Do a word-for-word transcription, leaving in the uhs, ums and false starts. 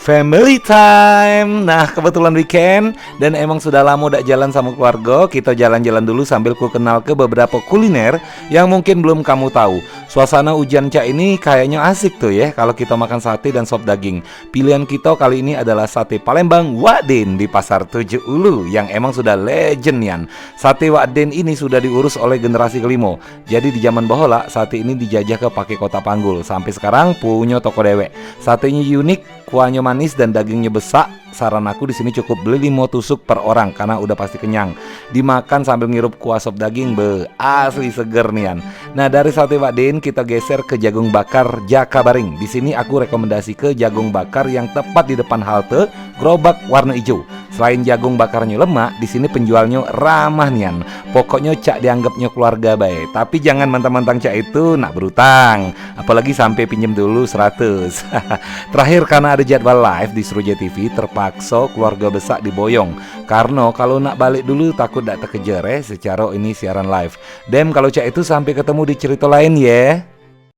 Family time. Nah, kebetulan weekend dan emang sudah lama dak jalan sama keluarga. Kita jalan-jalan dulu sambil ku kenal ke beberapa kuliner yang mungkin belum kamu tahu. Suasana ujan cak ini kayaknya asik tuh ya kalau kita makan sate dan sop daging. Pilihan kita kali ini adalah sate Palembang Wak Din di Pasar Tujuh Ulu yang emang sudah legend nian. Sate Wak Din ini sudah diurus oleh generasi kelima. Jadi di zaman bahola, sate ini dijajah ke pakai kotak panggul. Sampai sekarang punyo toko dewek. Satenya unik, kuahnyo manis dan dagingnyo besak. Saran aku di sini cukup beli limo tusuk per orang karena udah pasti kenyang. Dimakan sambil ngirup kuah sop daging, be, asli seger nian. Nah, dari sate Wak Din kita geser ke jagung bakar Jakabaring. Di sini aku rekomendasi ke jagung bakar yang tepat di depan halte, gerobak warna hijau. Selain jagung bakarnya lemak, di sini penjualnya ramah nian. Pokoknya cak dianggapnya keluarga bae. Tapi jangan mentang-mentang cak itu nak berutang. Apalagi sampai pinjem dulu seratus. Terakhir, karena ada jadwal live di Seroja T V, terpaksa keluarga besar diboyong. Karena kalau nak balik dulu takut dak terkejar eh secara ini siaran live. Dem, kalau cak itu sampai ketemu di cerita lain ya.